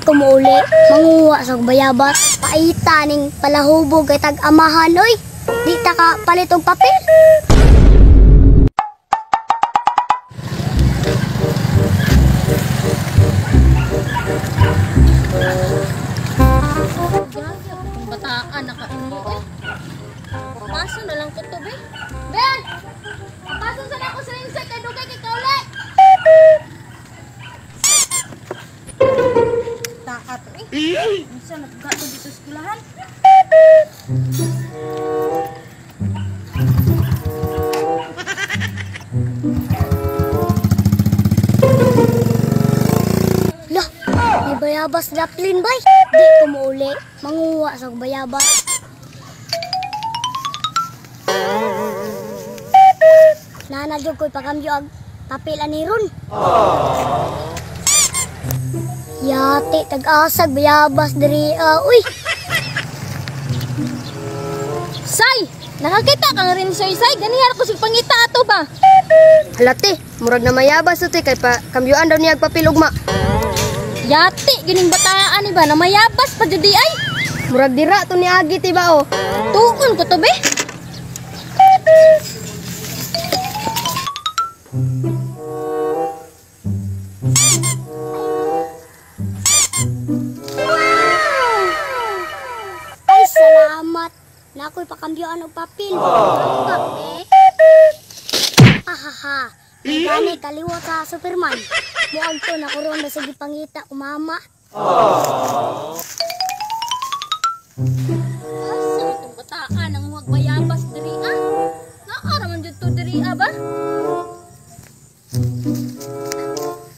Di ko muuli, manguha sa bayabas. Paita ning palahubog kay tag-amahan, oy. Di ta ka palit og papel. Itong bataan nakaimo eh. Paso na lang ko to, be. Ben! Paso sa na ako sa insa kay dugay kay kauli. Taat eh. Unsa naggato dito sa eskwelahan? Lah, may bayabas daplin bay. Di ko muuli, manguha sa bayabas. Nana jud ko'y pagkambyo ag papel aniron. Yate, tag-asag bayabas diri uy. Say, nakakita kang rin soy say. Ganihan ko sig pangita ato ba? Halate, murag na mayabas to te kay pa kambyuan daw niya og papel ugma. Yate, gining bataan ni ba na mayabas pa jud di ay. Murag dira to ni agi ti ba oh. Tuon ko to be. Ay, salamat. Na ako'y pakambyuan og papel. Pape. Ahaha. May gani kaliwat sa Superman. Muag to na kuron na sige pangita umama. Asa itong bataan ang huwag bayabas diri ah? Naa man jud to diri ah ba?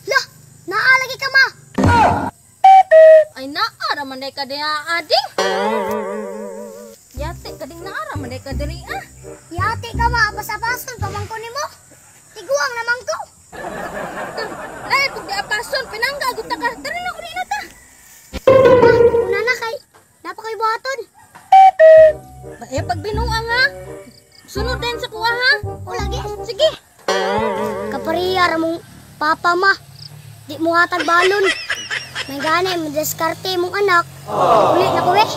Lah, naa lagi ka ma. Ay naa ra man day ka diha ading. Yate kading naa ra man day ka diri ah. Yate ka ma, apas-apason pa man ko nimo. Tiguang naman ko. Ay, pag di apason, pinangga, guta ka. Tara na, uli na ta. Ma, una na kay. Napakay buhaton. Eh, pag binuang ha. Sunod din sa kuha ha. O lagi. Sige. Kapariya ra mong papa ma. Di mo hatag balon. May gani, madiskarte mong anak. Uli na ko eh.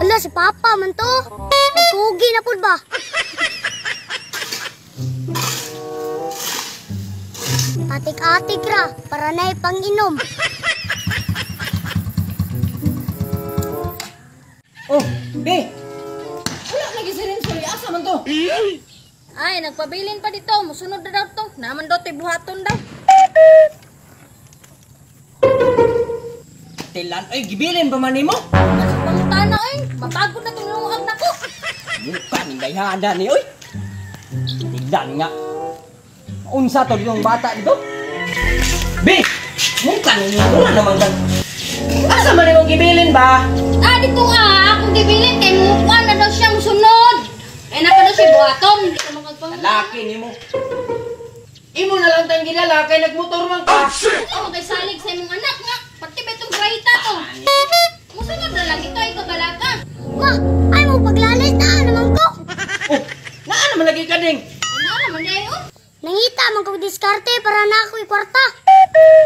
Ala, si papa man to. Nagkugi na pud ba? Atik-atik ra, para na'y pang-inom. Oh, be! Wala lagi si Renzo, asa man to? Ay, nagpabilin pa dito. Musunod na daw to. Naman daw to'y buhaton daw. Tilan, ay, gibilin pa man nimo? Kasi pangutana, ay. Mapagod na itong lungag na ko. Mukha ni dayhana ni, oy! Tignan nga. Unsa to yung bata dito? Be! Mukha ni wala naman kan. Asa man imong gibilin ba? Ah, dito ah. Akong gibilin kay mukha na daw siya musunod. Kaya na pa daw siya buhaton. Hindi ka makagpang... Lalaki nimo. Imo na lang tang gilala kay nagmotor man ka. Ikaw kay salig sa imong anak nga. Pati ba itong braita to? Musunod na lang ito ay kabalaka. Ma, ay mo paglalis na naman ko. Oh, naa naman lagi ka ding. Naa naman di oh. Nangita man kog diskarte para na ako'y kwarta.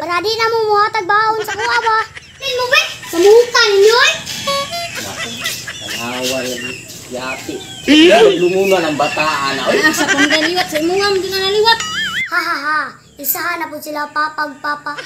Para di na mo muhatag baon sa kuha ba. Nin mo be? Samukan ninyo eh. Tanawa lagi yati. Lumuna ng bataan na. Oy. Asa kong galiwat sa imong nga, hindi na naliwat. Ha ha ha. Isahan na po sila papag papa.